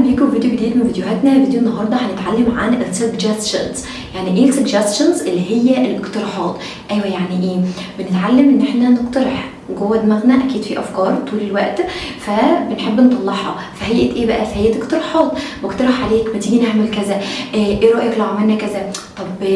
بيكم فيديو جديد من فيديوهاتنا. فيديو النهارده هنتعلم عن ال suggestions. يعني ايه ال suggestions؟ اللي هي الاقتراحات. ايوه، يعني ايه؟ بنتعلم ان احنا نقترح. جوه دماغنا اكيد في افكار طول الوقت، فبنحب نطلعها في هيئة ايه بقى؟ في هيئة اقتراحات. بقترح عليك، ما تيجي نعمل كذا؟ ايه رايك لو عملنا كذا؟ طب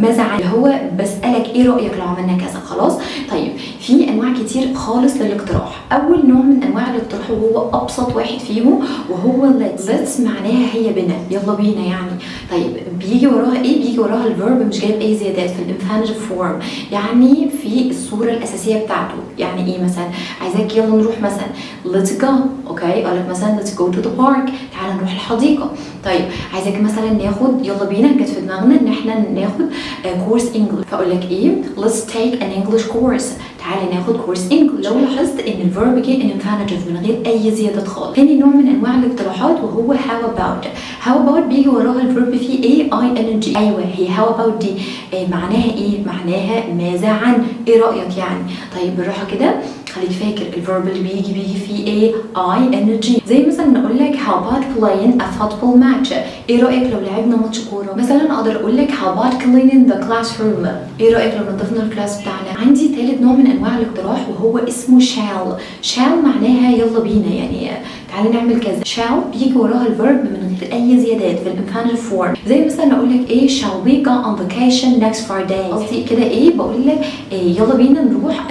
ماذا عن؟ اللي هو بسالك ايه رايك لو عملنا كذا. خلاص. طيب، في انواع كتير خالص للاقتراح. اول نوع من انواع الاقتراح، وهو ابسط واحد فيهم، وهو let's. let's معناها هيا بنا، يلا بينا يعني. طيب، بيجي وراها ايه؟ بيجي وراها ال verb مش جايب اي زيادات، في ال infinitive form، يعني في الصورة الاساسية بتاعته. يعني ايه؟ مثلا عايزاك يلا نروح مثلا، let's go، okay؟ اقول لك مثلا let's go to the park، تعالى نروح الحديقه. طيب، عايزاك مثلا ناخد، يلا بينا، جت في دماغنا ان احنا ناخد course English، فاقول لك ايه؟ let's take an English course، تعالى ناخد course English. لو لاحظت ان ال verb جه in infinitive من غير اي زيادات خالص. تاني نوع من انواع الاقتراحات وهو how about. how about بيجي وراها ال verb فيه ايه؟ ing. ايوه، هي how about دي إيه معناها؟ ايه معناها؟ ماذا عن، ايه رايك يعني. طيب، بالراحة كده، خليك فاكر ال verb اللي بيجي فيه ايه؟ ing. زي مثلا نقول لك how about playing a football match؟ ايه رايك لو لعبنا ماتش كورة مثلا؟ اقدر اقول لك how about cleaning the classroom؟ ايه رايك لو نظفنا ال class بتاعنا؟ عندي ثالث نوع من انواع الاقتراح وهو اسمه shall. shall معناها يلا بينا، يعني تعالي نعمل كذا. shall بيجي وراها ال verb من غير اي زيادات في ال infinitive form. زي مثلا اقول لك ايه؟ shall we go on vacation next Friday؟ قصدي كده ايه؟ بقول لك إيه؟ يلا بينا نروح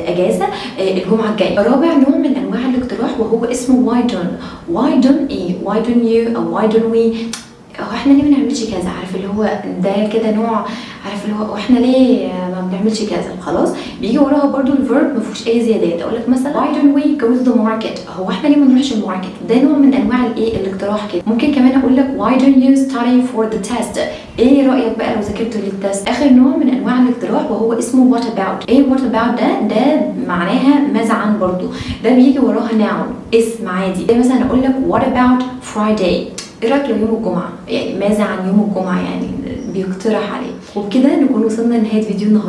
اجازه الجمعة الجايه. رابع نوع من انواع الاقتراح وهو اسمه why don't. why don't ايه؟ why don't you او why don't we؟ هو احنا ليه ما نعملش كذا؟ عارف اللي هو ده كده نوع، عارف اللي هو واحنا ليه ما بنعملش كذا؟ خلاص، بيجي وراها برضو ال verb ما فيهوش اي زيادات. اقول لك مثلا why don't we go to the market؟ هو احنا ليه ما نروحش ال market؟ ده نوع من انواع الايه؟ الاقتراح كده. ممكن كمان اقول لك why don't you study for the test؟ ايه رايك بقى لو ذاكرت لل test؟ اخر نوع من انواع الاقتراح وهو اسمه what about. ايه what about ده؟ ده معناها ماذا عن برضو. ده بيجي وراها noun، اسم عادي. زي مثلا اقول لك what about Friday؟ ايه رايك لو يوم الجمعه؟ يعني ماذا عن يوم الجمعه؟ يعني بيقترح عليه. وبكده نكون وصلنا لنهاية فيديو النهارده.